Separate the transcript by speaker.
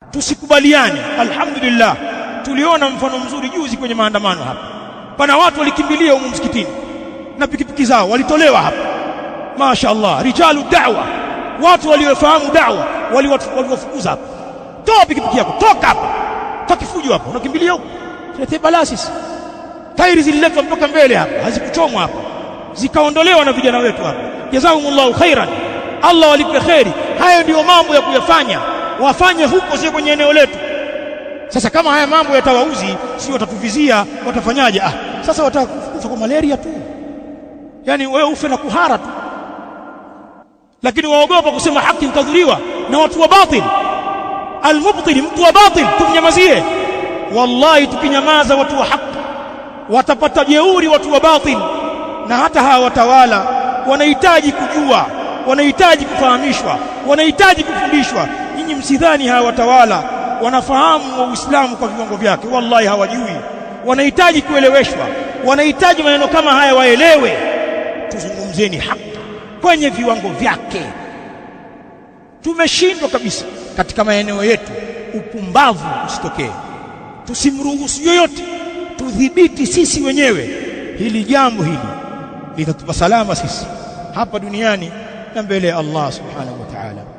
Speaker 1: Tusikubaliane. Alhamdulillah, tuliona mfano mzuri juzi kwenye maandamano hapa. Pana watu walikimbilia humu msikitini na pikipiki zao walitolewa hapa. Mashaallah, rijalu da'wa, watu waliofahamu da'wa waliwafukuza hapa. Toa pikipiki yako, toka hapa, takifujo hapa, unakimbilia huko, tuletee balaa sisi. Tairi zililetwa mpaka mbele hapa, hazikuchomwa hapa, zikaondolewa na vijana wetu hapa. Jazakumullahu khairan, Allah walipe kheri. Hayo ndiyo mambo ya kuyafanya, wafanye huko, sio kwenye eneo letu. Sasa kama haya mambo yatawauzi, si watatuvizia, watafanyaje? Ah, sasa watakufa kwa malaria tu, yaani wewe ufe na kuhara tu, lakini waogopa kusema haki, utadhuriwa na watu wa batil. Almubtil, mtu wa batil tumnyamazie. Wallahi, tukinyamaza watu wa haki watapata jeuri, watu wa batil. Na hata hawa watawala wanahitaji kujua, wanahitaji kufahamishwa, wanahitaji kufundishwa. Nyinyi msidhani hawa watawala wanafahamu wa Uislamu kwa viwango vyake, wallahi hawajui. Wanahitaji kueleweshwa, wanahitaji maneno kama haya waelewe. Tuzungumzeni haki kwenye viwango vyake. Tumeshindwa kabisa katika maeneo yetu, upumbavu usitokee, tusimruhusu yoyote, tudhibiti sisi wenyewe hili jambo. Hili litatupa salama sisi hapa duniani na mbele ya Allah subhanahu wa ta'ala.